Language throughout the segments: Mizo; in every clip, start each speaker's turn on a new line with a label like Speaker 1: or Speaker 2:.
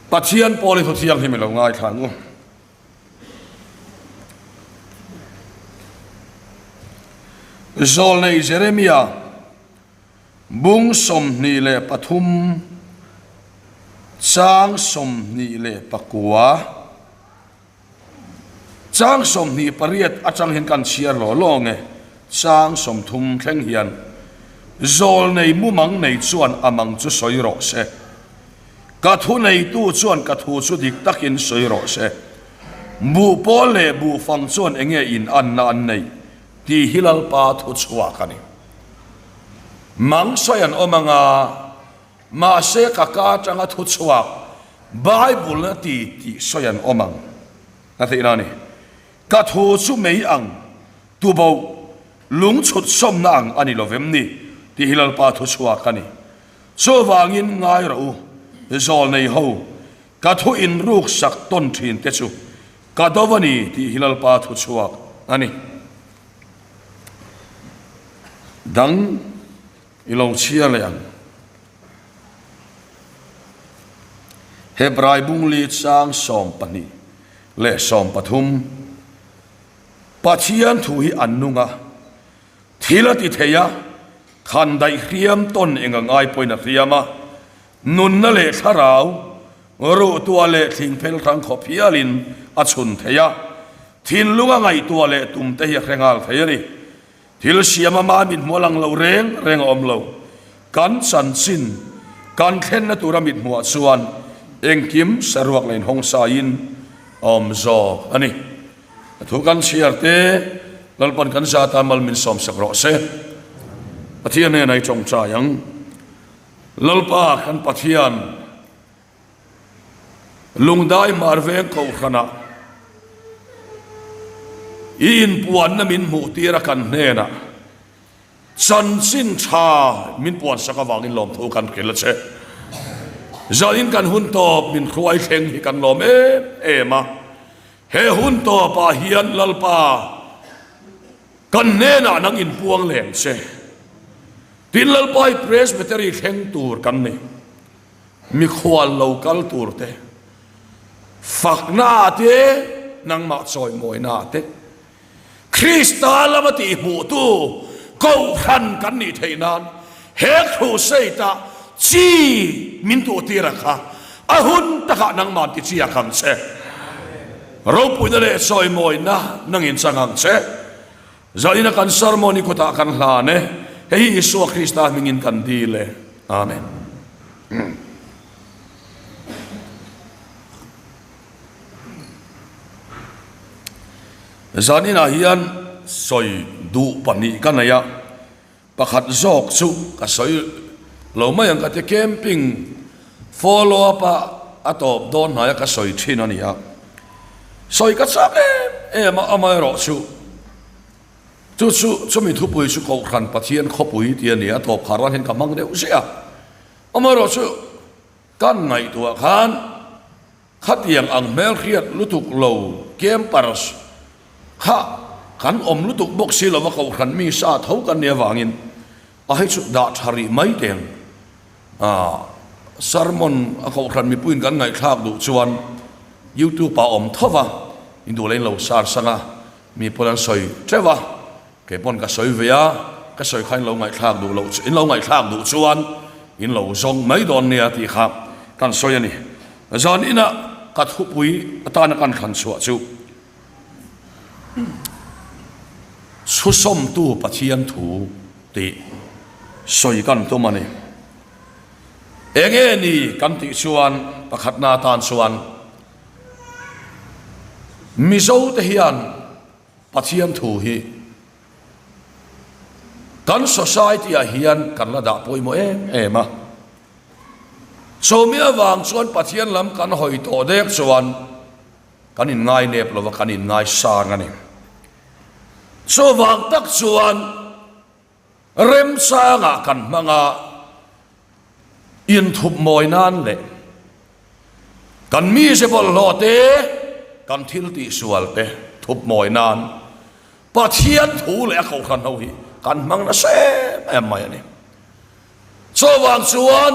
Speaker 1: Pathian pawl hi thu thianghlim i lo ngaithla ang u. Zawlnei Jeremia bung 23 chang 29. Chang 28 atang hian kan chhiar law law nge, chang 30 thleng hian zawlnei mumang nei chuan a mang chu sawi rawh se. Ka thu neitu chuan ka thu chu dik takin sawi rawh se. Buh pawl leh buh fang chuan enge in anna an neih tih hi Lalpa thu chhuak a ni. Mang sawi an awm anga. Mahse ka ka atanga thu chhuak Bible na ti tih sawi an awm ang a tihna a ni. Ka thu chu mei ang tuboh lung chhut sawmna ang a ni lovem ni tih hi Lalpa thu chhuak a ni. Chuvangin ngai rawh u, zawlnei ho, ka thu inruk sak tawn thin te chu ka do a ni tih hi Lalpa thu chhuak a ni. Dang. I lo chhia leh ang. Hebrai bungli chang 12 leh 13, Pathian thu hi an nung a, thil a ti thei a, khan daih hriam tawn eng a ngai pawhin a hriam a, nunna leh thlarau, ruhtuah leh thlingphel hrang khawp hialin a chhun thei a, thinlunga ngaihtuah leh tumte hi a hre nghal thei a ni. Thil siam ama mit hmuh a lang lo reng reng a awm lo. Kan chanchin, kan thlenna tura mit hmuhah chuan engkim saruak leh inhawng saiin a awm zawk a ni. A thu kan chhiar te, Lalpan kan za tan mal min sawmsak rawh se. Pathian hnenah i tawngtai ang. Lalpa kan Pathian. Lungdai hmar veng kohhranah i inpuanna min hmuh tir a kan hnenah chanchin tha min puansak avangin lawmthu kan hrilh a che. Zanin kan hun tawp min hruai thleng hi kan lawm em em a, he hun tawpah hian Lalpa kan hnenah nang inpuang leng che. Tin Lalpa hi Presbytery thleng tur kan ni. Mikhual lo kal tur te, fakna te, nangmah chawimawina te, Krista lama tihhmuhtu Kohhran kan nih theih nan he crusade-ah chi min tuhtir a kha a hun takah nangmah ti chiak ang che. Ropuina leh chawimawina nangin chang ang che. Zaina kan sermon i kutah kan hlan e, hei hi Isua Krista hmingin kan dil e. Amen. Zaninah hian sawi duh pahnih ka nei a, pakhat zawk chu ka sawi lo mai ang ka ti camping follow up a a tawp dawn hnaia ka sawi thin a ni a. Sawi ka chak em em a, amaherawh chu chu chu chumi thupui chu Kohhran Pathian khawpui tih a ni a, tawp khar rual hian ka hmang deuh ziah a, amaherawh chu kan ngaihtuah khan khatiang ang hmelhriat lutuk lo campers kha kan awm lutuk bawk si lova Kohhran mi sa tho kan nih avangin A hei chu dah tha rih mai teng. A sermon a kohhran mipuiin kan ngaihthlak duh chuan YouTube ah awm tho va, in duh leh in lo sar sang a, mi pawn an sawi teuh a, kei pawn ka sawi ve a, ka sawi kha in lo ngaihthlak duh loh in lo ngaihthlak duh chuan in lo zawng mai dawn nia tih kha kan sawi a ni. Zan inah ka thupui atana kan thlan chhuah chu Chhusawmtu Pathian thu tih sawi kan tum a ni. Enge ni kan tih chuan pakhatna atan chuan Mizote hian Pathian thu hi kan society ah hian kan la dah pawimawh em em a. Chumi avang chuan Pathian lam kan hawi tawh dek chuan Kan inngai nep lova kan inngai sang a ni. Chuvang tak chuan remchangah kan hmang a, inthup mawi nan leh kan mize bawlhhlawh te, kan thil tihsual te thup mawi nan Pathian thu leh a kohhran ho hi kan hmang nasa em em mai a ni. Chuvang chuan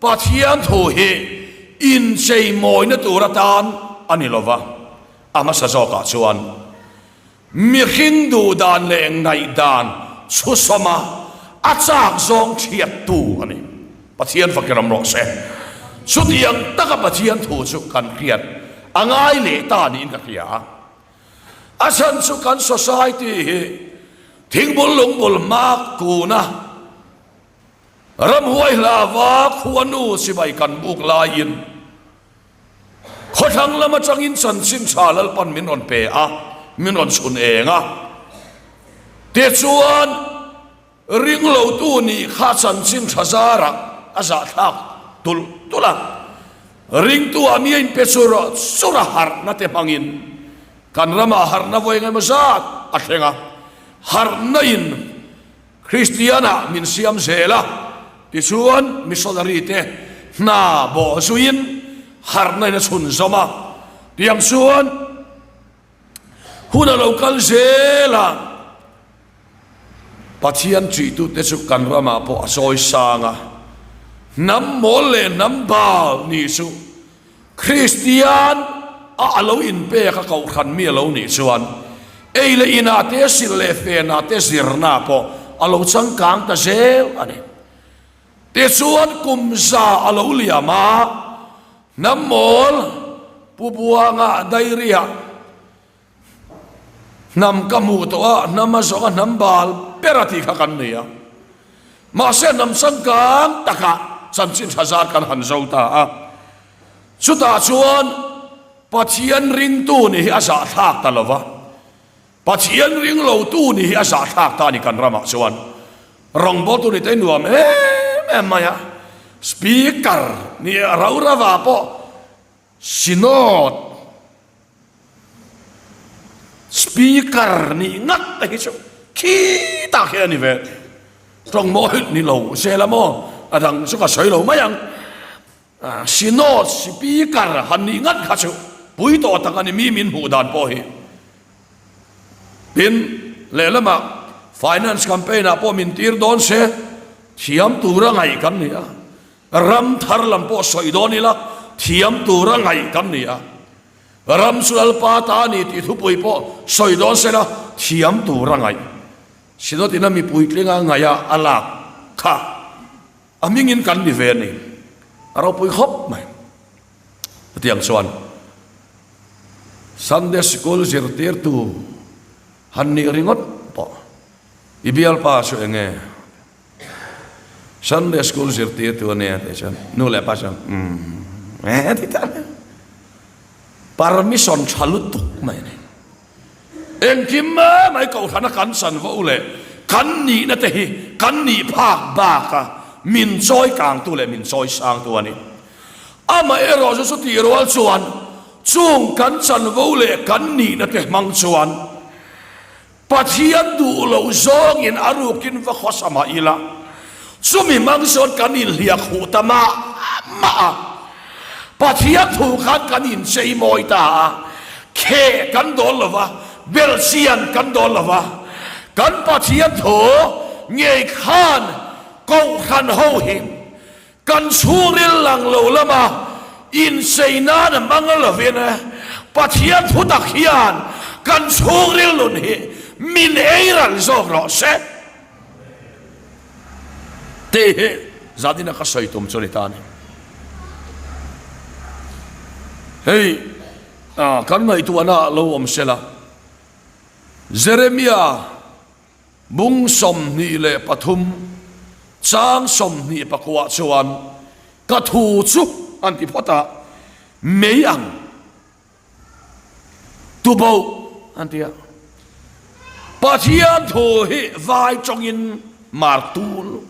Speaker 1: Pathian thu hi. Incheimawina tur atan a ni lova, a hmasa zawkah chuan mihring duhdan leh ngaihdan chhusawma a chak zawng thiattu a ni. Pathian fakin awm rawh se. Chutiang taka Pathian thu chu kan hriat a ngai leh ta niin ka hria a. A chhan chu kan society hi thingbul lungbul hma kuna Ramhuai hlava khuanu sipai kan buk laiin khawthlang lam atangin chanchin tha Lalpan min rawn pe a, min rawn chhun eng a. Tichuan, ringlotu nih kha chanchin tha zarah a zahthlak tulh tulh a. Ringtu ah mi a inpe chur chur a, harhna te hmangin kan ramah harhna vawi engemaw zat a thleng a, harhna in Kristianah min siam zel a, tichuan missionary te hna bawh zuiin harhna in a chhun zawm a, tiang chuan hun a lo kal zel a, Pathian ṭihtute chu kan ramah pawh a chawi sang a, hnam mawl leh hnam bal nih chu Kristian a a lo inpek a kohhran mi a lo nih chuan ei leh inah te silh leh fenah te zirna pawh a lo changkang ta zel a ni. Tichuan kum za a lo liam a, hnam mawl Pu Buanga Dairy-ah Hnam ka hmuh tawh a, hnam a zawng a hnam bal ber a tih kha kan nei a. Mahse hnam changkang takah chanchin tha zat kan han zo ta a. Chutah chuan Pathian ringtu nih hi a zahthlak ta lo va, Pathian ring lotu nih hi a zahthlak ta a ni kan ramah chuan. Rawngbawltu nih te hi nuam em em mai a, Speaker nih rau rauah pawh Synod Speaker nih ngat te hi chu khitah khian a ni ve. Tawng mawi ni lo se la maw? A dang chu ka sawi lo mai ang. Synod Speaker han nih ngat kha chu pui tawh tak a ni mi min hmuh dan pawh hi. Tin, lehlamah Finance Campaign ah pawh min tir dawn se thiam tura ngaih kan ni a. Ram thar lam pawh sawi dawn ila thiam tura ngaih kan ni a, ram chu Lalpa ta a ni tih thupui pawh sawi dawn sela thiam tura ngaih. Synod-ina mipui tlinga ngaiha a lak kha a hmingin kan ni ve a ni. A ropui khawp mai. Chutiang chuan Sunday Sikul zirtirtu han nih ringawt pawh i bialpa chu eng nge? Sunday school zirtirtu a nia tih chuan nu leh pa chuan umm eh ti ta permission tha lutuk mai a ni. Engkim mai mai kohhrana kan chanvo leh kan nihna te hi kan nih phak baka min chawi kangtu leh min chawi sangtu a ni. Amaherawh chu chutih rual chuan chung kan chanvo leh kan nihna te hmang chuan Pathian duh loh zawngin a rukin va khawsa mah ila, chumi hmang chuan kan inhliah khuh ta mah mah a. Pathian thu khan kan inchei mawi ta a, kheh kan dawn lo va, belhchian kan dawn lo va. Kan Pathian thu ngei khan Kohhran ho hi Kan chhungril lang lo lama insei nan hmang lovin Pathian thutak hian kan chhungril nun hi min ei ral zawk rawh se tih hi zanin a ka sawi tum chu a ni ta a ni. Hei kan ngaihtuahna ah lo awm sela Jeremia Bung 23 chang 29 chuan ka thu chu an ti phawt a, mei ang tuboh an ti a. Pathian thu hi vai tawngin martul,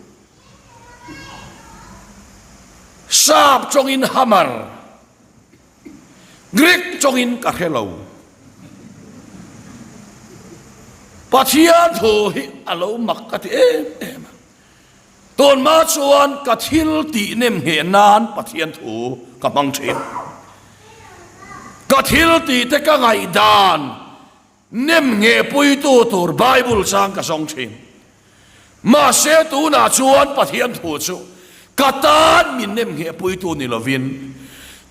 Speaker 1: sap tawngin hammer, Greek tawngin ka hre lo. Pathian thu hi a lo mak ka ti em em a. Tunhma chuan ka thil tih nem ngheh nan Pathian thu ka hmang thin. Ka thil tih te ka ngaihdan Nem nghehpuitu tur Bible chang ka zawng thin. Mahse tunah chuan Pathian thu chu ka tan min nem nghehpuitu ni lovin,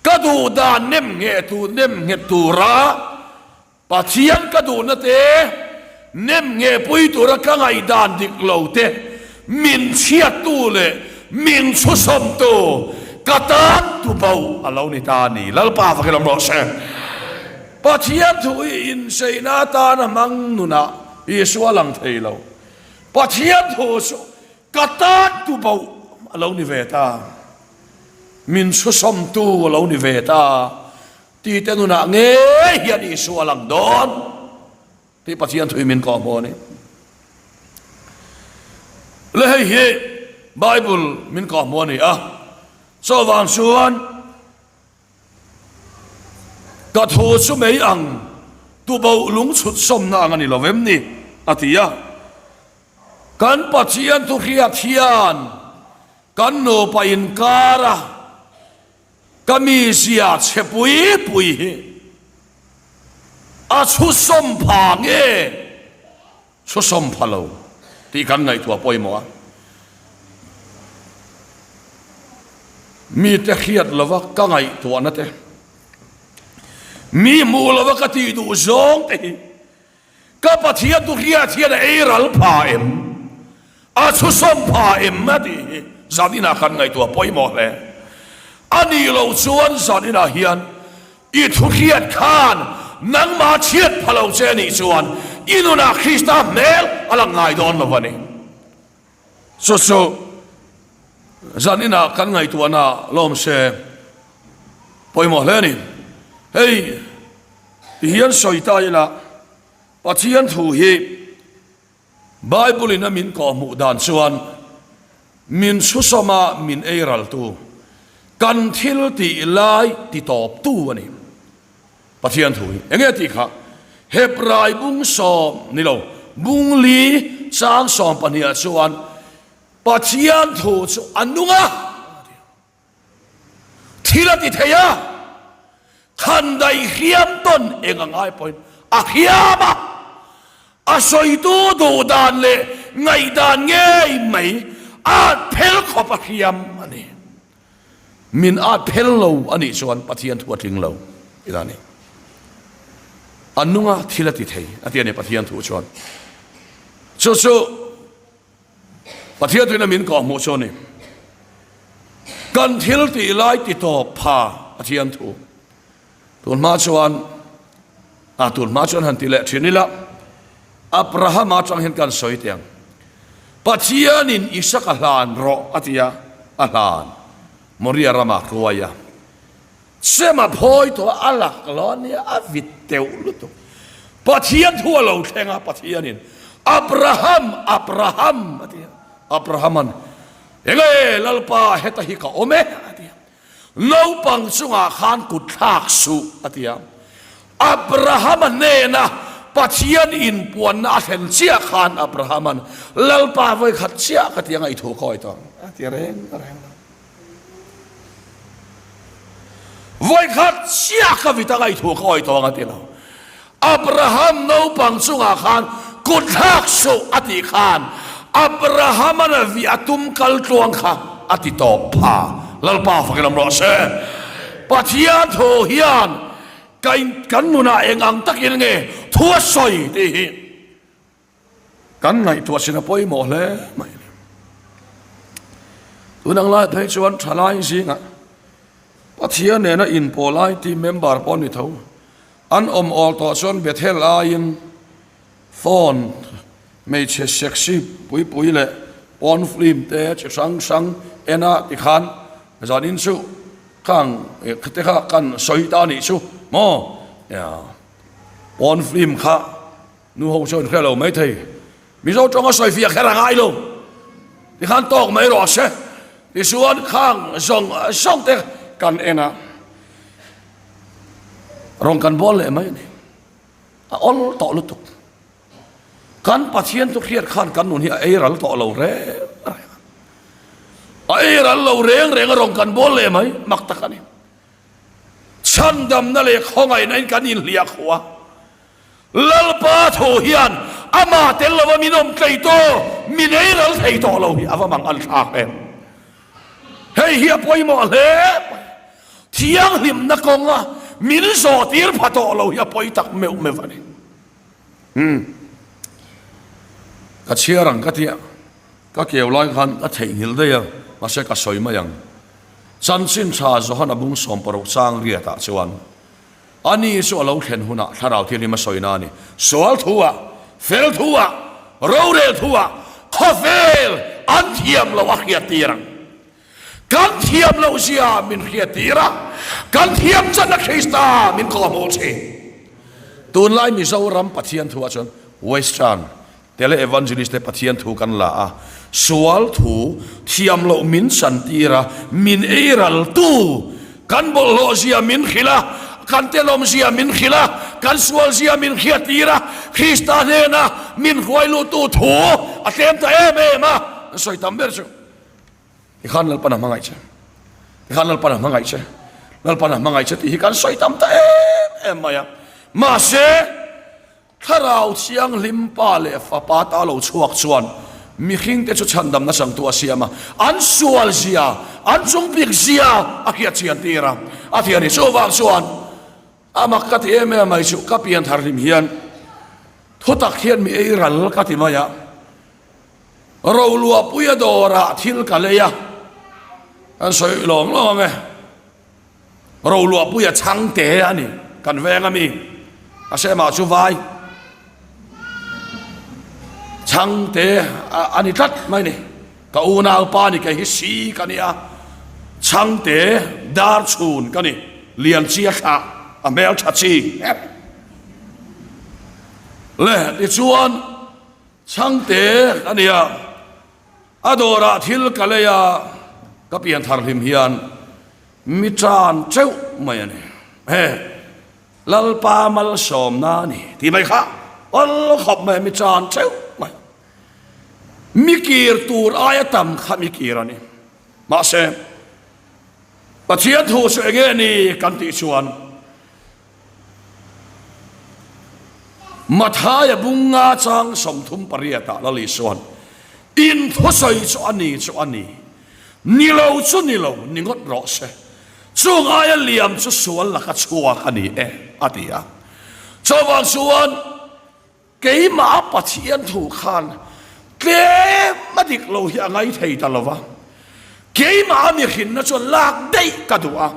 Speaker 1: Ka duh dan nem ngheh tu nem nghet tura Pathian ka duhna te nem nghehpui tura ka ngaihdan dik lo te min chhiattu leh min chhusawmtu ka tan tu bo a lo ni ta a ni. Lalpa fakin awm rawh se. Pathian thu hi inseina atana hmang nunah Isua lang thei lo. Pathian thu chu Ka tan tu bo a lo ni ve ta, min chhusawmtu a lo ni ve ta tih te nunah ngei hian Isua a lang dawn tih Pathian thui min kawh hmu a ni. Le hei hi Bible min kawh hmu a ni a, chuvang chuan ka thu chu mei ang tuboh lungchhut sawmna ang a ni lo vem ni a ti a. Kan Pathian thu hriat hian kan nupa inkara ka mizia chhe pui pui hi a chhusawm pha nge chhusawm pha lo tih kan ngaihtuah pawimawh a. Mite hriat lova ka ngaihtuahna te, mi hmuh lova ka tih duh zawng te hi Ka Pathian tu hriat hian a ei ral pha em? A chhusawm pha em? A tih hi zan inah kan ngaihtuah pawimawh hle. A nih loh chuan zan inah hian i thu hriat khan nangmah chhiat pha lo che a nih chuan i nunah Krista hmel a lang ngai dawn lo a ni. Chu chu zan inah kan ngaihtuahna lawm se pawimawh hle a ni. Hei. Ti hian sawi ta ila, Pathian thu hi Bible in a min kawhhmuh dan chuan min chhusawm a min ei raltu, kan thil tih lai ti tawptu a ni. Pathian thu hi enge tih kha Hebrai bung sawm ni lo, bung li chang 12 ah chuan Pathian thu chu a nung a. Thil a ti thei a, khan daih hriam tawn eng a ngai pawhin a hriam a, a sawitu duh dan leh ngaihdan ngei mai at phel khawp a hriam a ni. Min at phel lo a nih chuan Pathian thu a tling lo tih a ni. A nunga thil a ti thei a ti a ni Pathian thu chuan. Chu chu. Pathian tuina min kawhhmuh chu a ni. Kan thil tih lai ti tawp pha Pathian thu. Tun hma chuan a tun hma chuan han ti leh thin ila Abrahama atang hian kan sawi teh ang. Pathianin Isaka hlan rawh a ti a, a hlan Moria ramah hruai a. Sem a phawi tawh a, a lak lo a nia, a vit teuh lutuk. Pathian thu a lo thleng a, Pathianin, Abraham, Abraham, a ti a. Abrahama'n, Enge Lalpa, heta hi ka awm e, a ti a. Naupang chungah khan kut thlak suh, a ti a. Abrahama hnena Pathian inpuanna a thlen chiah khan Abrahama'n, Lalpa, vawikhat chiah ka ti anga i thu ka awi tawh ang, a ti reng reng lo. Vawikhat chiah ka vit anga i thu ka awi tawh ang a ti lo. Abraham naupang chungah khan kut thlak suh a tih khan Abraham-an a vih a tum kal tluang kha a ti tawp pha. Lalpa fakin awm rawh se. Pathian thu hian kan nunah eng ang takin nge thu a sawi tih hi Kan ngaihtuah sin a pawimawh hle mai a ni. Tun ang lai phei chuan thalai zingah Pathian nena inpawh lai team member pawh ni tho. An awm awl tawh chuan Bethel aiin phone hmeichhe sexy pui pui leh pawn film te chi hrang hrang en a tikhan zanin chu khang te kha kan sawi ta a nih chu maw pawn film kha Nu ho chuan hre lo mai thei. Mizo tawnga sawi fiah kher a ngai lo. Tikhan tawk mai rawh se. Tichuan khang zawng zawng te kan en a, rawn kan bawl leh mai a ni. A awl tawh lutuk. Kan Pathian chu hriat khan kan nun hi a ei ral tawh lo reng reng a. A ei ral lo reng reng a rawn kan bawl leh mai mak tak a ni. Chhandamna leh khawngaihna in kan inhliah khuh a. Lalpa thaw hian amah tel lova min awm tlei tawh, min ei ral thei tawh lo hi a va mang an thlak em. Hei hi a pawimawh hle mai. Thianghlimna kawnga min zawhtir pha tawh lo hi a pawi tak meuh meuh a ni. Umm. Ka chhiar ang ka tia, ka keu lai khan ka theihnghilh daih a, mahse ka sawi mai ang. Chanchin tha Johana bung sawmparuk chang riatah chuan ani chu a lo thlen hunah thlarau thianghlim a sawina a ni. Sual thuah, fel thuah, rorel thuah khawvel an thiam loh a hriattir ang. Kan thiam loh zia min hriattir a, kan thiam chan a Krista min kawhhmuh thin. Tunlai Mizoram Pathian thuah chuan Western Tele Evangelist te Pathian thu kan la a, sual thu thiam loh min chantir a, min ei ral tu, kan bawlhhlawh zia min hrilh a, kan telawm zia min hrilh a, kan sual zia min hriattir a, Krista hnena min hruai luhtu thu a tlem ta em em a, an sawi tam ber chu. Tikhan Lalpan a hmangaih che, tikhan Lalpan a hmangaih che, Lalpan a hmangaih che tih hi kan sawi tam ta em em mai a. Mahse, Thlarau Thianghlim Pa leh Fapa ta lo chhuak chuan mihringte chu chhandamna changtu a siam a, an sual zia, an chungbik zia a hriat chian tir a, a ti a ni. Chuvang chuan a mak ka ti em em mai chu ka pian thar hlim hian thutak hian mi ei ral ka ti mai a. Roluahpuia dawrah thil ka lei a, kan sawi lawng lawng ang e. Roluahpuia chhangte a ni, kan veng a mi, a sema chu vai chhangte a ni tlat mai ni. Ka unaupa ni kei hi si ka nia, chhangte dar chhun ka ni, Lianchia thlah a hmeltha chi. Le tichuan. Chhangte a nia, a dawrah thil ka lei a, ka pian thar hlim hian mi tan teuh mai a ni. He Lalpa malsawmna a ni tih mai kha awl khawp mai a, mi tan teuh mai. Mi kir tur aia tam kha mi kir a ni. Mahse, Pathian thu chu enge ni kan tih chuan, Mathaia bunga chang 38 ah Lal Isuan, In thusawi chu a ni chu a ni, ni lo chu ni lo ni ngawt rawh se, chung aia liam chu sual laka chhuak a ni e, a ti a. Chuvang chuan, Keimah Pathian thu khan tlem a dik lo hi a ngai thei ta lo va, keimah a mihrinna chuan lak daih ka duh a,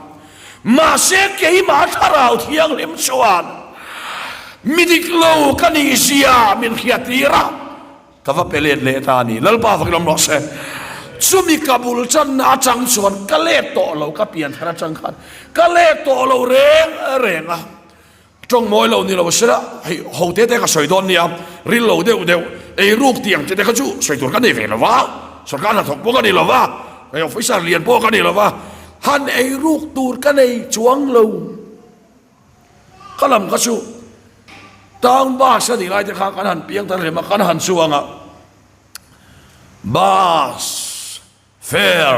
Speaker 1: mahse keimah Thlarau Thianghlim chuan mi dik lo ka nih zia min hriattir a, ka va pe let leh ta a ni. Lalpa vakin awm rawh se. Chumi ka bul channa atang chuan ka let tawh lo, ka pianthar atang khan ka let tawh lo reng reng a. Tawng mawi lo ni lo sela, hei ho te te ka sawi dawn nia, ril lo deuh deuh, ei ruk tih ang che te kha chu sawi tur ka nei ve lo va, sorkar hnathawk pawh ka ni lo va, hei officer lian pawh ka ni lo va, han ei ruk tur ka nei chuang lo. Ka lam kha chu town bus a nih lai te kha kan han piang tar hlem a, kan han chuang a, bus. Fair,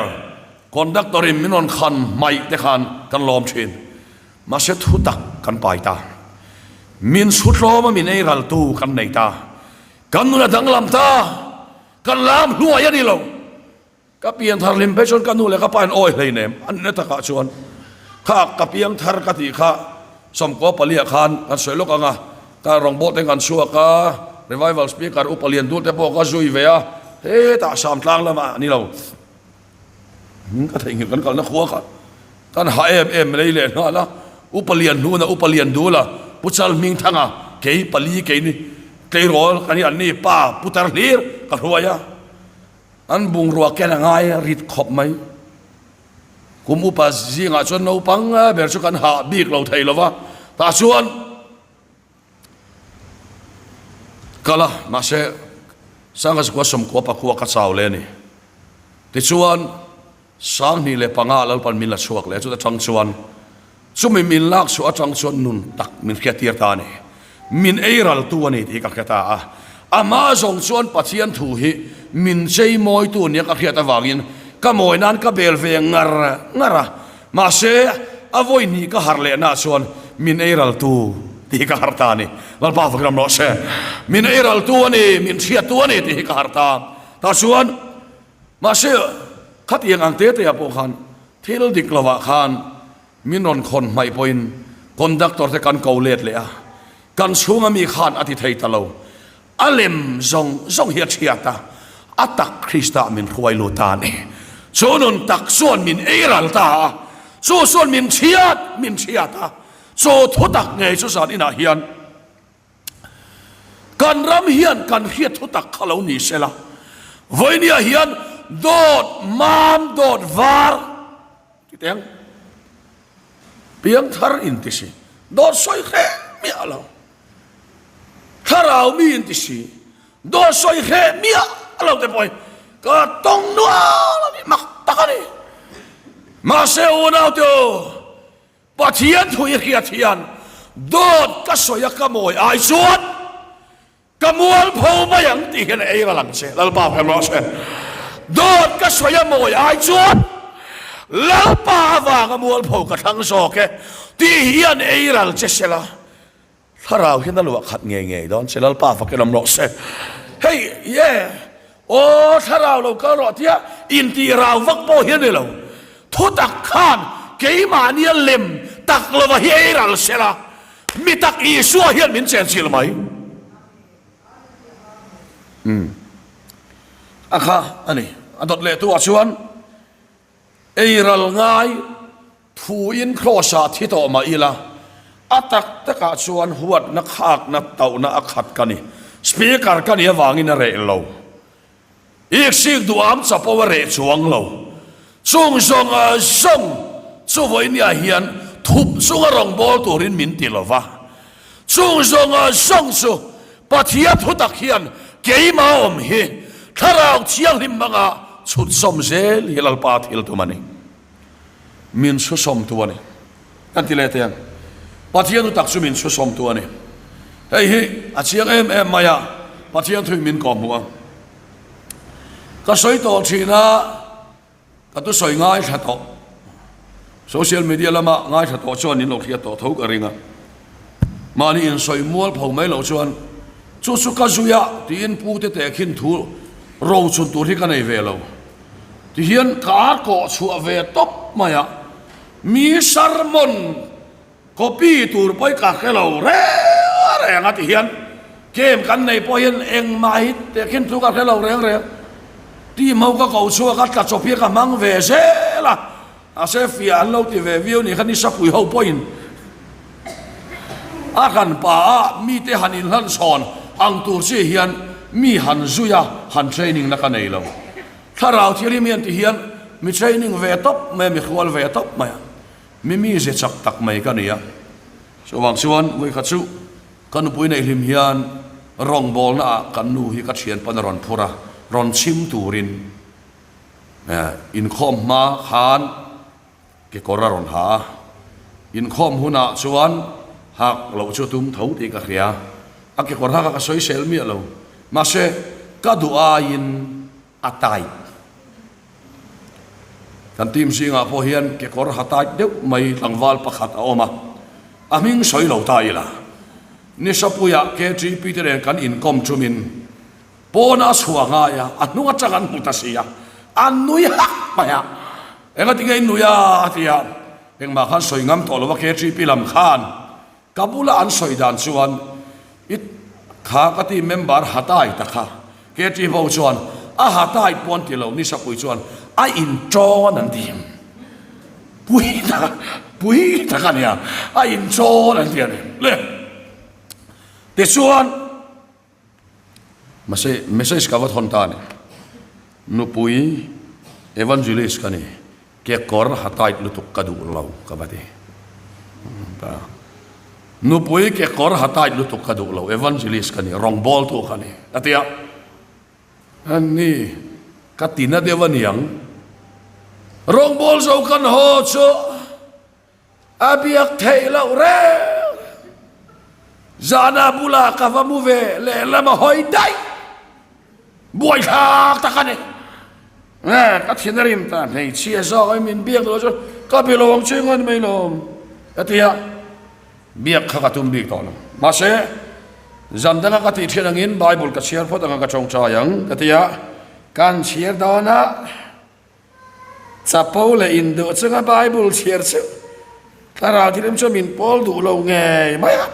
Speaker 1: Conductor in min rawn khan hmaih te khan kan lawm thin. Mahse thu tak kan pai ta. Min chhu tlawm a min ei ral tu kan nei ta. Kan nun a danglam ta. Kan lam hluai a ni lo. Ka pian thar hlim phei chuan ka nu leh ka pa in awi hlei nem. A nihna takah chuan kha ka piang thar ka tih kha Sawmkua paliah khan kan sawi lawk ang a. Ka rawngbawlh te kan chhuak a, Revival Speaker Upa Liandur te pawh ka zui ve a, hetah Samtlang lamah a ni lo. Ka theihnghilh kan kalna khua kha kan ha em em lei leh nghal a, Upa Lianhnuna, Upa Liandula, Pu Chalhmingthanga, kei pali keini tleirawl kan hi an ni, pa putar hlir ka hruai a, an bungrua ken a ngai rit khawp mai. Kum upa zingah chuan naupang ber chu kan hah bik lo thei lo va, tah chuan kal a, mahse Sangha Zakua Sawmkua Pakhua ka chau leh a ni. Tichuan 2005 Lalpan min la chhuak leh a, chuta tang chuan chumi min lak chhuah atang chuan nun tak min hriattir ta a ni. Min ei raltu a ni tih ka hre ta a. Amah zawng chuan Pathian thu hi min chei mawitu nia ka hriat avangin ka mawi nan ka bel ve ngar ngar a. Mahse, a vawi hnih ka harh lehna chuan min ei raltu tih hi ka harh ta a ni. Lalpa vakin awm rawh se. Min ei raltu a ni, min hriattu a ni tih hi ka harh ta. Tah chuan, mahse, khatiang ang te te ah pawh khan thil dik lovah khan. Min rawn khawn hmaih pawhin conductor te kan ko let leh a, kan chhunga mi khan a ti thei ta lo. A lem zawng zawng hi a thiat a, a tak Krista min hruai lut ta a ni. Chu nun tak chuan min ei ral ta a, chu chuan min thiat min thiat a, chu thu tak ngei chu zan inah hian Kan ram hian kan hriat thu tak kha lo ni sela, vawinia hian dawt mam dawt var ti teh ang, piangthar in ti si, dawt sawi hreh miah lo, thlarau mi in ti si, dawt sawi hreh miah lo te pawh hi ka tawng nual a ni, mak tak a ni. Mahse unaute aw, Pathian thu i hriat hian dawt ka sawi a ka mawi ai chuan ka mualpho mai ang tih hian a ei ral ang che. Lalpa hmel rawh se. Dawt ka sawi a mawi ai chuan Lalpa avanga mualpho ka thlang zawk e tih hian ei ral che sela. Thlarau hian a luah khat ngei ngei dawn che Lalpa fakin awm rawh se. Hei ye aw thlarau lo kal rawh tia intih rau vak pawh hi a ni lo. Thutak khan keimahnia lem tak lova hi ei ral sela mi tak Isua hian min chenchilh mai. Umm a kha a ni. A dawt leh tu ah chuan ei ral ngai. Thuin Kraws-ah thi tawh mah ila, a tak takah chuan huatna khakna tauhna a khat ka ni. Speaker ka nih avangin a reh lo. Iksik duham chapo a reh chuang lo. Chung zawng zawng chu vawinia hian thup chunga rawngbâwl turin min ti lo va. Chung zawng zawng chu Pathian thutak hian keimah awm hi Thlarau Thianghlim hmanga chhutzawm zel hi Lalpa thil tum a ni. Min chhusawmtu a ni. Kan ti leh teh ang. Pathian thu tak chu min chhusawmtu a ni. Hei hi a chiang em em mai a, Pathian thuin min kawhhmuh a. Ka sawi tawh thin a, ka thusawi ngaithla tawh. Social media lama ngaithla tawh chuan in lo hriat tawh tho ka ring a. Mahni insawi mual pho mai loh chuan chu chu ka zui a tiin pu te tehkhin thu rochun tur hi ka nei ve lo. Tihian ka ar kawh chhuah ve tawp mai a, mi sermon copy tur pawh hi ka hre lo reng reng a tihian game kan nei pawh hian engmah hi tehkhin thu ka hre lo reng reng. Team ho ka ko chhuak a, tla chawp hi ka hmang ve zel a, mahse fiah an lo ti ve viau ni kha nisapui ho pawhin a hran pa a mite han inhlan chhawn ang tur chi hian mi han zui a, han training na ka nei lo. Thlarau thianghlim hian ti hian mi training ve tawp mai a, mi hrual ve tawp mai a, mi mize chak tak mai ka ni a. Chuvang chuan vawikhat chu ka nupui neih hlim hian rawngbawlna ah kan nu hi ka thianpan a rawn phur a, rawn chhim turin inkhawm hma khan kekawr a rawn ha a, inkhawm hunah chuan hak loh chu tum tho tih ka hria, a kekawr hak a ka sawisel miah lo, mahse ka duh aiin a tight. Kan team zingah pawh hian kekawr ha tight deuh mai tlangval pakhat a awm a, a hming sawi lo ta ila, Nisapuiah KTP te nen kan inkawm chumin Pawn a chhuah ngai a, a hnung atang an hmu ta si a, an nui hak mai a. Engati nge in nui a? a ti a, engmah khan sawi ngam tawh lo a, KTP lam khan ka bula an sawi dan chuan i kha ka ti member hatai ta kha, KTP ho chuan a hatai pawh an ti lo, Nisapui chuan a inṭawn an ti. Pui tak pui tak a nia, a inṭawn an ti a ni. Le tichuan. Mahse, message ka va thawn ta a ni. Nupui evangelist ka ni, kekawr ha tight lutuk ka duh lo ka va ti. Nupui kekawr ha tight lutuk ka duh lo, evangelist ka ni, rawngbawltu ka ni, a ti a. Ani, ka ti na deuh a niang. Rawngbâwl zo kan haw chu. A biak theih loh reng. Zana bulah ka va mu ve lehlam a hawi daih. Buaithlak tak a ni. Ka thin a rim ta hmeichhia zawk in min biak duh chu ka bi lo ang che ngawn mai lo ka ti a. Biak kha ka tum bik tawh lo. Mahse zan danga ka tih thin angin Bible ka chhiar phawt anga ka tawngtai ang ka ti a. Kan chhiar dawn a. Chapo leh induh chunga Bible chhiar chu. Thlarau Thianghlim chuan min pawl duh lo ngei mai a,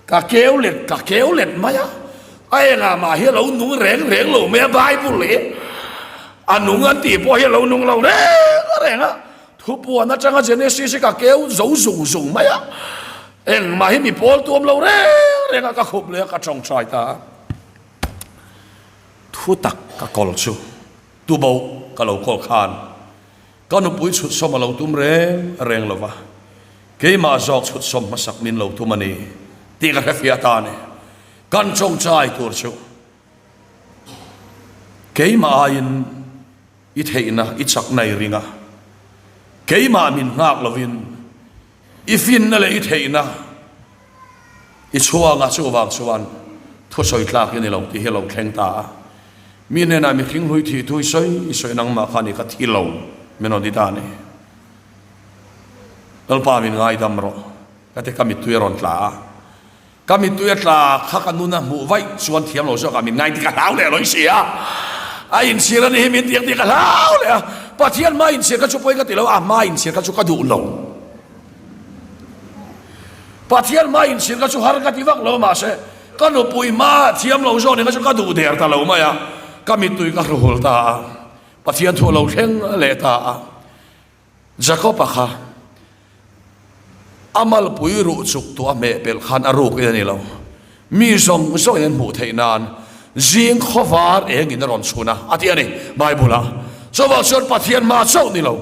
Speaker 1: ka keu let ka keu let mai a, a engah mah hi a lo nung reng reng lo mai a Bible hi a nung an tih pawh hi a lo nung lo reng reng a, thupuan atanga Genesis hi ka keu zo zung zung mai a, engmah hi mi pawl tuam lo reng reng a ka khup leh a ka tawngtai ta a, thu tak ka kawl chu tubo ka lo kawl khan. Ka nupui chhutsawm a lo tum reng reng lo va, keimah zawk chhutsawm hmasak min lo tum a ni tih ka hrefiah ta a ni. Kan chawngchai tur chu keimah aiin i theihna i chakna i ring a, keimah min nghak lovin I finna leh i theihna i chhuanga chuvang chuan thusawi tlak i ni lo tih hi a lo thleng ta a. Mi hnenah mihring hlui thih thu i sawi i sawi nangmah kha ni ka thi lo min rawn ti ta a ni. Lalpa min ngaidam rawh ka ti ka mittui a rawn tla a. Ka mittui a tla kha ka nun a hmuh vaih chuan thiam lo zawkah min ngai tih ka hlau leh lawih si a. A inchhir a ni hi min tiang tih ka hlau leh a. Pathian hma inchhir kha chu pawi ka ti lo, a hma inchhir kha chu ka duh lo. Pathian hma inchhir kha chu har ka ti vak lo mahse ka nupui hma thiam lo zawk nih kha chu ka duh der ta lo mai a. Ka mittui ka hruhul ta a. Pathian thu a lo thleng leh ta a. Jakob-a kha a malpui ruh chuk tu a hmeh pelh khan a ruk in a ni lo. Mi zawng zawngin an hmuh theih nan zing khawvar engin a rawn chhun a, a ti a ni Bible-ah. Chuvang chuan Pathian hma chauh ni lo,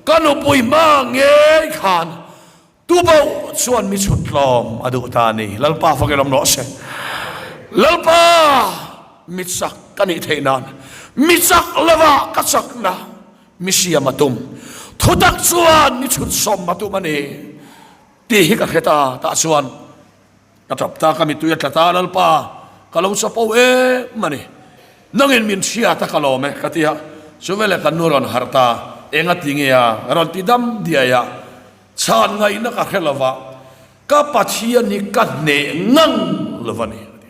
Speaker 1: ka nupui hma ngei khan Tuboh chuan mi chhut tlawm a duh ta a ni. Lalpa fakin awm rawh se. Lalpa mi chak ka nih theih nan mi chak lova ka chakna mi siam a tum. Thutak chuan mi chhut sawm a tum a ni tih hi ka hre ta. Tah chuan Ka tap ta, ka mittui a tla ta, Lalpa, ka lo chapo em a ni. Nangin min hriat a ka lawm e, ka ti a. Chu veleh kan nu rawn harh ta, eng a ti nge a? Rawn ti dam diai a. Chhan ngaihna ka hre lova, ka Pathian hi ka hneh ngang lo va ni, a ti.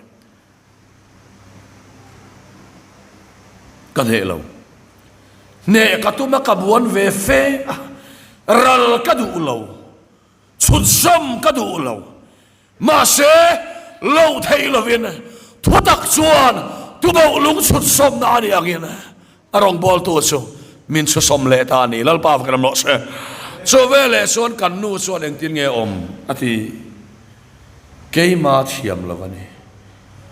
Speaker 1: Ka hneh lo. Hneh ka tum a, ka buan ve fe a, ral ka duh lo. Chhutzawm ka duh lo. Mahse, loh theih lovin thutak chuan tuboh lung chhutzawmna a nih angin a rawngbawltu chu min chhusawm leh ta a ni. Lalpa va ram rawh se. Chu veleh chuan kan nu chuan engtin nge awm a ti? Keima thiam lo a ni.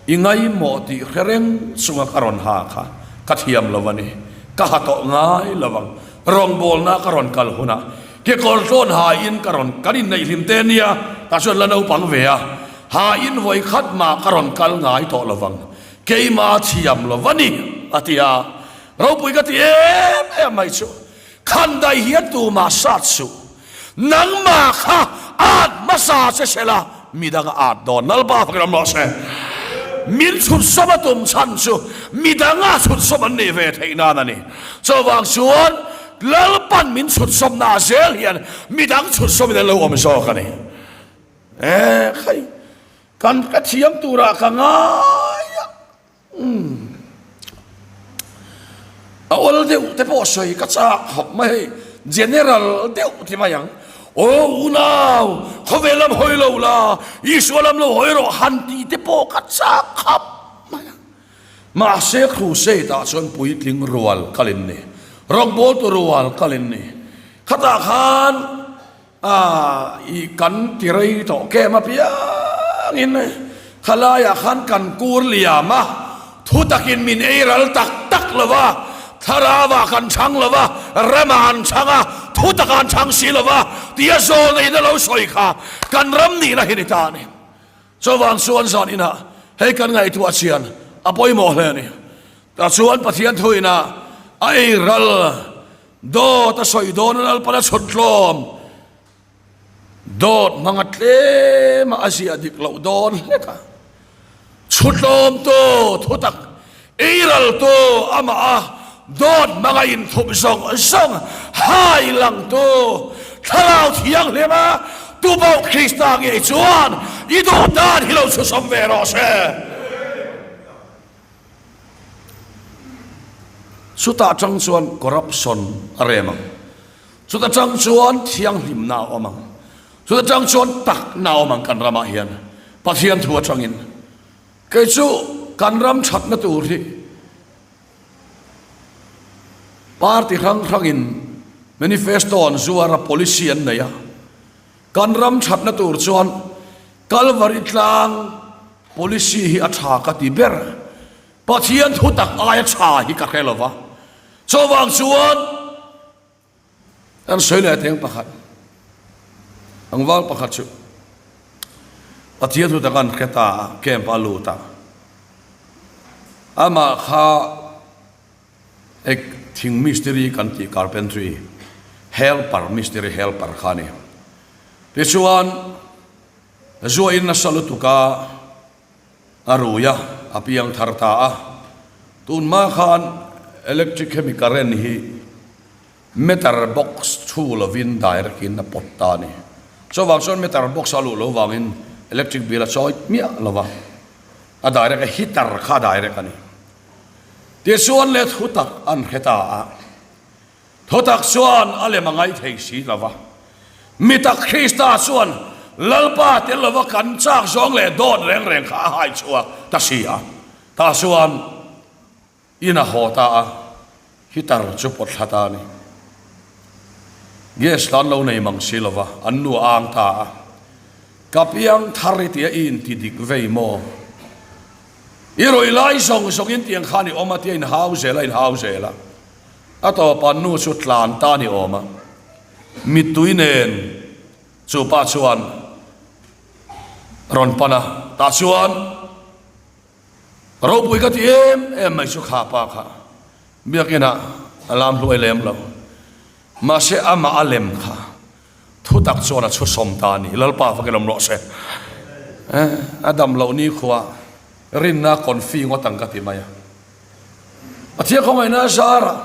Speaker 1: I ngaimawh tih hre reng chunga ka rawn ha kha ka thiam lo a ni. Ka ha tawh ngai lo ang. Rawngbawlna ka rawn kal hunah kekawr tlawn ha in ka rawn kan inneih hlim te nia, tah chuan la naupang ve a, ha in vawi khat mah ka rawn kal ngai tawh lo vang. Keima thiam lo a ni, a ti a. Ropui ka ti em em mai chu. Khandai hian tumah sat suh. Nangmah kha at hmasa che se la, midang a at dawn. Lalpa fakin awm rawh se. Min chhutsawm a tum chhan chu midanga chhutsawm an nih ve theih nan a ni. Chuvang chuan Lalpan min chhutsawmna zel hian midang chhutsawmin an lo awm zawk a ni. E khai, kan ka thiam turah ka ngai a. Umm. A awl deuh te pawh sawi ka chak khawp mai hei, general deuh ti mai ang. Aw unau, khawvel lam hawi lo la, Isua lam lo hawi rawh han tih te pawh ka chak khawp mai ang. Mahse crusade ah chuan puitling rual kal in ni, rawngbawltu rual kal in ni. Khatah khan A i kan ti rei tawh kem apiangin khalaiah khan kan kur liam a, thu takin min ei ral tak tak lo va, thlarauah kan chhang lo va, ramah an chhang a, thu takah an chhang si lo va tia zawlneihna lo sawi kha kan ram nihna hi ni ta a ni. Chuvang chuan zan inah hei kan ngaihtuah chian a pawimawh hle a ni. Tah chuan Pathian thuin a a ei ral Dawt a sawi dawn a Lalpan a chhut tlawm. Dawt hmanga tlema a ziah dik loh dawn hlek a. Chhut tlawmtu thutak eiraltu amah a dawt hmanga inthup zawng zawng hai langtu Thlarau Thianghlim a tuboh Krista ngei chuan i duh dan hi lo chhusawm ve rawh se. Chutah tang chuan corruption a rem ang. Chuta tang chuan thianghlimna a awm ang. Chuta tang chuan takna awm ang kan ramah hian Pathian thu atangin kei chu kan ram thatna tur hi party hrang hrangin manifesto an zuar a, policy an nei a, kan ram thatna tur chuan Kalvari tlang policy hi a tha ka ti ber. Pathian thu tak aia tha hi ka hre lova, chuvang chuan Kan sawi leh teng pakhat, tlangval pakhat chu Pathian thu tak an hre ta a, camp a lut a, amah kha ek thing mistiri kan tih carpentry helper mistiri helper kha a ni. Tichuan zuain nasa lutuk a. A rui a, a piang thar ta a. Tun hma khan electric hemi current hi meter box chhu lovin direct in a pawt ta a ni. Chuvang chuan meter box a luh lo vangin electric bill a chawi miah lo va, a direct a heater kha a direct a ni. Tichuan le thu tak an hre ta a. Thutak chuan a lem a ngai thei si lo va. Mi tak Krista chuan Lalpa tel lova kan chak zawng leh dawt reng reng kha a hai chhuak ta si a. Tah chuan in a haw ta a, heater chu pawt thla ta a ni. Gas kha an lo nei mang si lo va, an nu a ang ta a. Ka piang thar i tia i inti dik vei maw? I rawih lai zawng zawngin tiang khan i awm a tia inhau zel a, inhau zel a. A tawpa nu chu tlan ta ni awm a, mittui nen chu pa chuan rawn pan a, tah chuan ropui ka ti em em mai chu kha pa kha biakinah a lam hluai lem lo, mahse amah a lem kha thu tak chuan a chhusawm ta a ni, Lalpa fakin awm rawh se. A dam loh nikhua rinna confi ngawt ang ka ti mai a. Pathian khawngaihna a zar a,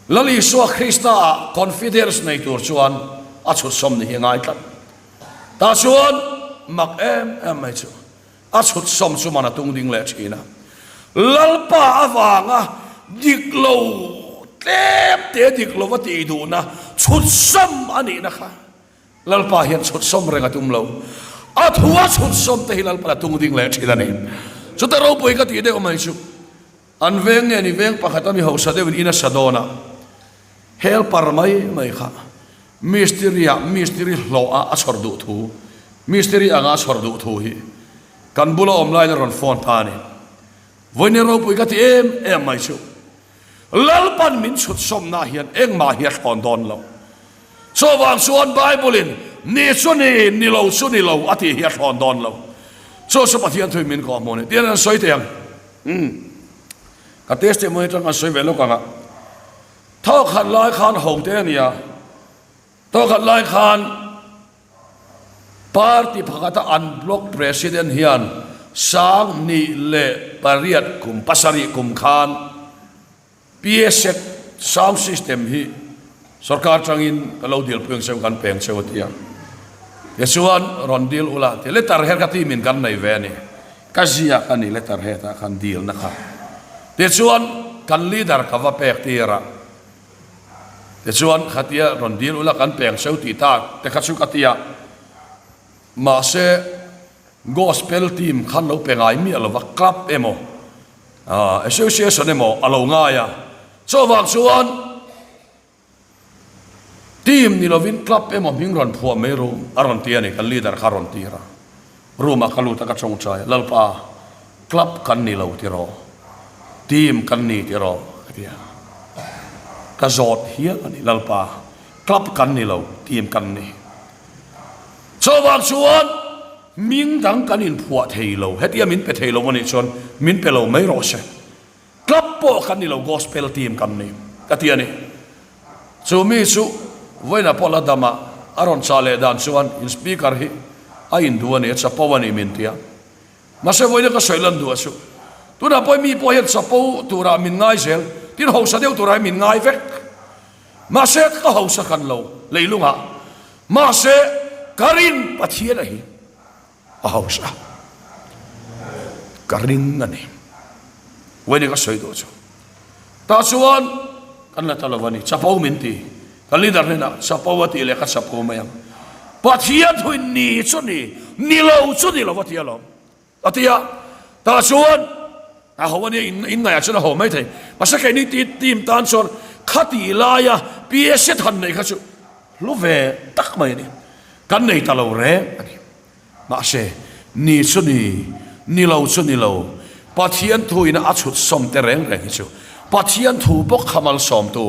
Speaker 1: Lal Isua Krista ah confidence nei tur chuan a chhutsawm ni hi a ngai tlat. Tah chuan mak em em mai chu a chhutsawm chu man a tung ding leh thin a. Lalpa avanga dik lo tlem te dik lova tih duhna chhutsawm a nihna kha Lalpa hian chhutsawm reng a tum lo. A thu a chhutsawm te hi Lalpa a tung ding leh thin a ni. Chuta ropui ka tih deuh mai chu an veng nge ni veng pakhat a mi hausa deuhin in a sa dawn a, helper mai mai kha mistiri ah mistiri hlawh ah a chhawr duh thu, mistiri anga a chhawr duh thu hi kan bula awm laiin a rawn phone ta a ni. Vawiin ropui ka ti em em mai chu. Lalpan min chhut sawmna hian engmah hi a thlawn dawn lo. Chuvang chuan Bible-in ni chu ni, ni lo chu ni lo a tih hi a thlawn dawn lo. Chu chu Pathian thuin min kawh hmuh a ni. Tihian an sawi thei ang. Umm. Ka testimony atang kan sawi ve lawk ang a. Thawkhat lai khan ho te a nia. Thawkhat lai khan Party pakhata an block president hian 2008 kum pasarih kum khan PSEC sound system hi sorkar tangin ka lo dilpui ang cheu kan peng cheu a ti a. Tichuan rawn dil ula ti letter her kha team in kan nei ve a ni. Ka ziak a ni letter hetah khan dilna kha. Tichuan kan leader ka va pek tir a. Tichuan, khatia rawn dil ula kan peng seu tih ta te kha chu ka ti a. Mahse, Gospel team khan lo pe ngai miah lova, club emaw, association emaw a lo ngai a. Chuvang chuan team ni lovin club emaw hming rawn phuah mai ru a rawn ti a ni, kan leader kha a rawn tir a. Room ah ka lut a ka tawngtai a, Lalpa, club kan ni lo tiraw, team kan ni tiraw ka ti a. Ka zawt hial a ni, Lalpa, club kan ni lo, team kan ni. Chuvang chuan hming dang kan inphuah thei lo, hetia min pe thei lo a nih chuan min pe lo mai rawh se. Club pawh kan ni lo, gospel team kan ni ka ti a ni. Chu mi chu vawiinah pawh la dam a, a rawn chah leh dan chuan in speaker hi a induh a ni, a chapo a ni min ti a. Mahse vawiina ka sawi lan duh a chu, tunah pawh mi pawh hian chapo turah min ngai zel, tin hausa deuh turah hian min ngai vek. Mahse ka hausa kan lo leilungah, mahse ka rin Pathian a hi. A hausa ka ring a ni. Wedding a sawi duh chu. Tah chuan kan la ta lo a ni. Chapo min ti. Ka leader hnenah chapo a tih leh ka chapo mai ang. Pathian thuin ni chu ni, ni lo chu ni lo a ti alawm. A ti a, tah chuan a ho a nia, in ngaihah chuan a ho mai thei. Mahse keini team tan chuan khati laia PSC than neih kha chu hlu ve tak mai a ni. Kan nei ta lo reng a ni. Mahse, ni chu ni, ni lo chu ni lo, Pathian thuin a chhut sawm te reng reng hi chu Pathian thu bawk kha malsawmtu,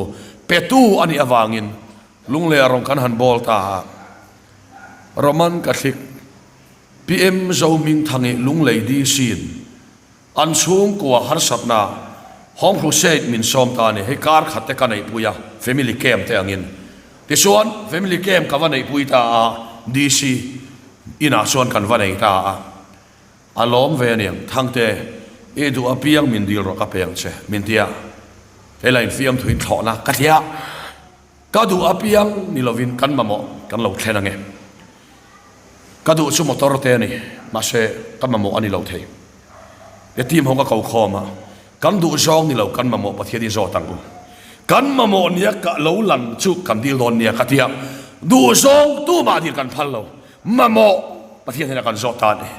Speaker 1: petu a nih avangin Lungleia rawng kan han bawl ta a. Roman Catholic PM Zohmingthangi Lunglei DC-in an chhungkua harsatna Home Crusade min sawm ta a ni. Hei kar khat te ka neihpui a, family camp te angin. Tichuan, family camp ka va neihpui ta a, DC inah chuan kan va nei ta a. A lawm ve aniang, Thangte, i duh apiang min dil rawh ka pe ang che, min ti a. Hei la infiamthuin thlawhna ka ti a. Ka duh apiang ni lovin kan mamawh kan lo thlen ange. Ka duh chu motor te a ni, mahse ka mamawh a ni lo thei. He team ho ka ko khawm a, kan duh zawng ni lo kan mamawh Pathian i zawt ang u. Kan mamawh nia ka lo lan chu kan dil dawn nia ka ti a, duh zawng tumah dil kan phal lo, mamawh Pathian hian a kan zawt ta a ni.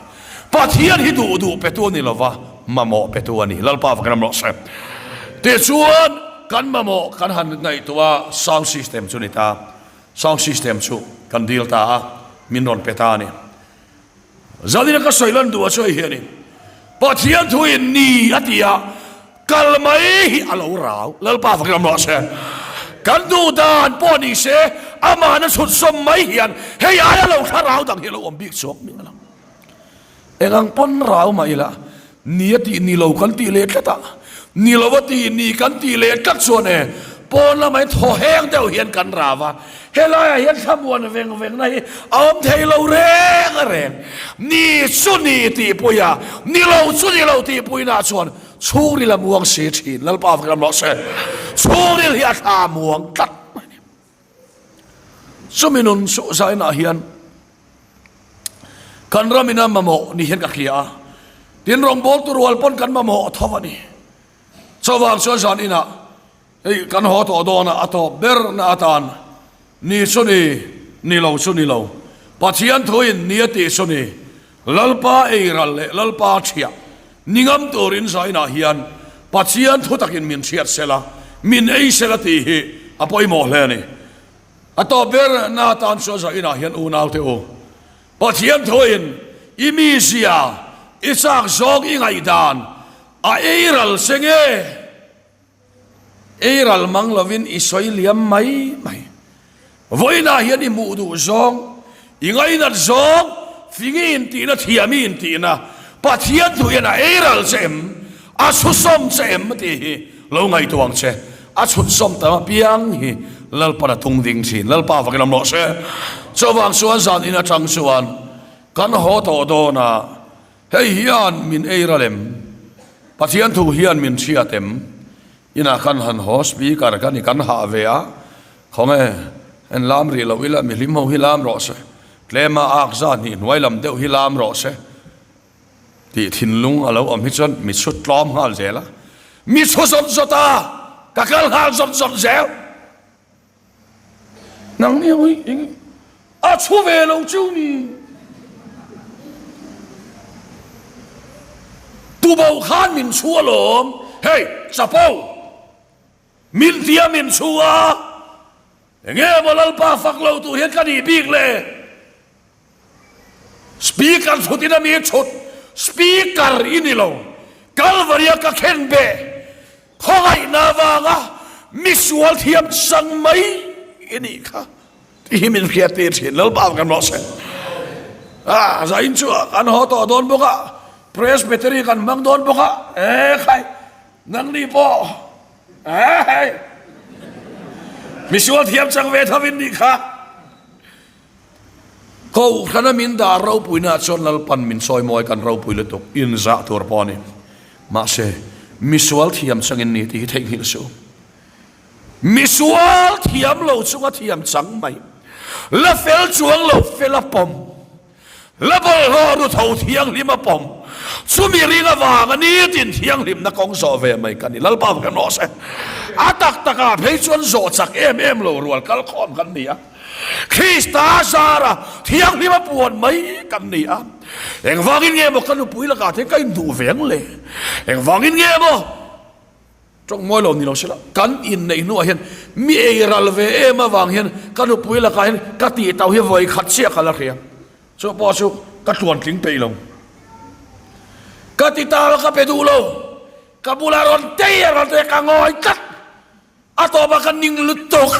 Speaker 1: Pathian hi duh duh petu a ni lova, mamawh petu a ni. Lalpa va kan ram rawh se. Tichuan kan mamawh kan han ngaihtuah a, sound system chu ni ta. Sound system chu kan dil ta a, min rawn pe ta a ni. Zalina ka sawi lan duh a chu hei hianin Pathian thuin ni a ti a, kal mai hi a lo rau. Lalpa fak ram rawh se. Kan duh dan pawh ni se, amahna chhut sawm mai hian hei aia lo thlarau dang hi a lo awm bik chuang miah lo. Eng ang pawn rau mah ila, ni a tih ni lo kan tih leh tlat a, ni lo a tih ni kan tih leh tlat chuan e, pawn lamah hian thaw heng deuh hian kan rau a, helaiah hian thlamuan veng vengna hi a awm thei lo reng reng. Ni chu ni tih pui a, ni lo chu ni lo tih puinah chuan chhungril a muang si thin. Lalpa vek lam rawh se. Chhungril hi a thla muang tlat mai a ni. Chumi nun suh zainah hian kan ramin a mamawh ni hian ka hria a, tin rawngbawltu rual pawn kan mamawh tho a ni. Chuvang chuan zan inah hei kan haw tawh dawn a, a tawp ber na atan ni chu ni, ni lo chu ni lo, Pathian thuin ni a tih chu ni, Lalpa eiral leh Lalpa thiah ni ngam turin zainah hian Pathian thu takin min hriat sela, min ei sela tih hi a pawimawh hle a ni. A tawp ber na atan chuan zainah hian unaute u, Pathian thuin i mizia, i chak zawng i ngaihdan a eiral che nge? Ei ral mang lovin i sawi liam mai mai. Vawiinah hian i hmuh duh zawng, i ngainat zawng, fingi intihna, thiami intihna, Pathian thu hian a ei ral che em, a chhusawm che em tih hi lo ngaihtuah ang che. A chhutsawm tam apiang hi Lalpan a tung ding thin. Lalpa vakin awm rawh se. Chuvang chuan zan in atang chuan kan haw tawh dawn a. Hei hian min ei ral em? Pathian thu hian min hriat em? Inah khan han haw speaker ka ni kan hah ve a, khawnge en lam rih loh ila mihlim ho hi lam rawh se, tlema ak zat hnih hnuai lam deuh hi lam rawh se tih thinlung a lo awm hi chuan mi chhut tlawm nghal zel a, mi chhu zawt zawt a, ka kal nghal zawt zawt zel. Nang ni ui eng a chhu ve lo chu ni. Tubo khan min chhu alawm hei chapo min tia min chhu a enge maw lalpa fak lo tur hian ka nih bik le. Speaker chhut in a mi chhut speaker i ni lo Kalvaria ka khen beh Khawngaihna avanga misual thiam chang mai i nih kha tih hi min hriat tir thin. Lalpa kan rawh se. Ah, zain chu kan haw tawh dawn bawk a, Presbytery kan hmang dawn bawk a, e khai, nangni pawh, e hei, misual thiam chang ve tho in nih kha. Kohhrana min dah ropuina chuan Lalpan min sawi mawi kan ropui lutuk inzah tur pawh a ni. Mahse, misual thiam changin ni tih hi theihnghilh suh. Misual thiam lo chunga thiam chang mai, la fel chuang lo fel a pawm, la bawlhhlawh ru tho thianghlim a pawm, chumi ring avanga nitin thianghlimna kawng zawh ve mai ka ni. Lalpa kan rawh se. A tak takah phei chuan zawh chak em em lo rual kalkhawm kan ni a. Krista zara thianghlima puan mai kan ni a. Engvangin nge maw ka nupui lakah te ka induh ve ang le? Engvangin nge maw tawng mawi lo ni lo sela kan inneih hnuah hian mi ei ral ve em avang hian ka nupui lakah hian ka tih tauh hi vawi khat chiah ka la hria. Chu pawh chu ka tluan tling peih lo. Ka ti ta a ka pe duh lo. Ka bulah rawn tei a rawn tei a ka ngawi tlat. A tawpah ka ning lutuk.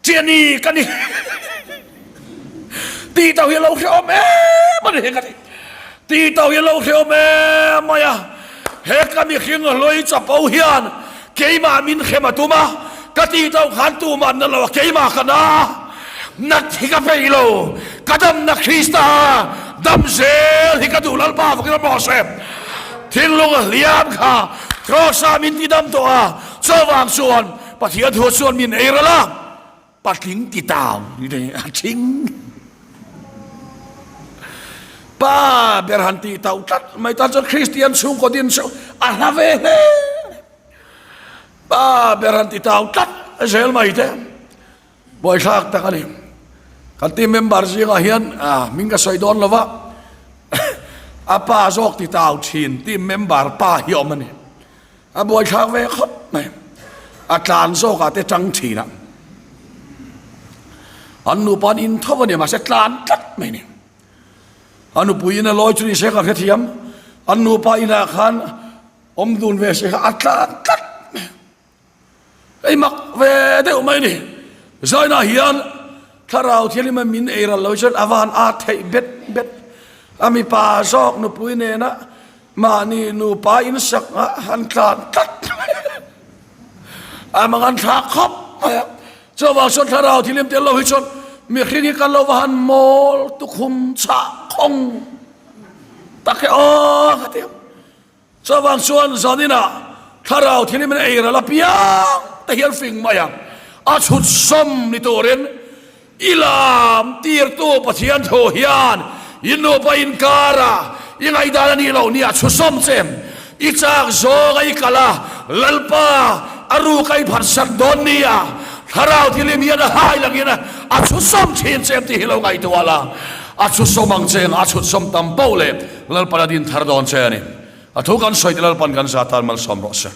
Speaker 1: Chiani ka ni tih tauh hi a lo hrehawm em a ni ka ti. Tih tauh hi a lo hrehawm em mai a. He ka mihring hlui chapo hian keimah min hrem a tum a, ka tih tauh khan tumah na lo a keimah ka na. Nat hi ka peih lo, ka damna Krista dam zel hi ka duh Lalpa vakin a maw se. Thinlung a hliam kha Kross-ah min ti dam tawh a, chuvang chuan Pathian thu chuan min ei ral a, patling ti tau ni te a thing. Pa ber han tih tauh tlat mai tan chuan Kristian chhungkaw din chu a hla ve hle. Pa ber han ti tau tlat zel mai te buaithlak tak a ni. Kan team member zingah hian hming ka sawi dawn lova a pa zawk ti tau thin team member pa hi awm a ni. A buaithlak ve khawp mai. A tlan zawkah te tang thin a. An nupa an in tho a ni mahse tlan tlat mai ni. A nupui in a lawi chu ni se ka hrethiam. An nupa inah khan awm dun ve se kha a tlan tlat mai. Hei mak ve deuh mai ni. Zainah hian thlarau thianghlim a min ei ral lo chuan a van at theih bet bet. A mipa zawk nupui nena Mahni nupa in sak a han tlan tlat mai a mang an thlak khawp mai a. Chuvang chuan thlarau thilim tel lo hi chuan mihring hi kan lo va han mawl tukhum chhah khawng tak hi aw ka ti a. Chuvang chuan zaninah thlarau thilim in ei ral apiang te hian fing mai ang a chhut sawm ni turin I lam tirtu Pathian thu hian i nupa inkara i ngaihdan a nih loh nia chhusawm che. I chak zawnga i kal a, Lalpa a ruk a i phatsak dawn nia, Thlarau thilim hian a hai langin a chhusawm thin che em tih hi lo ngaihtuah la. A chhusawm ang che eng a chhutsawm tam poh leh Lalpan a din thar dawn che a ni. A thu kan sawi te Lalpan kan za tan malsawm rawh se.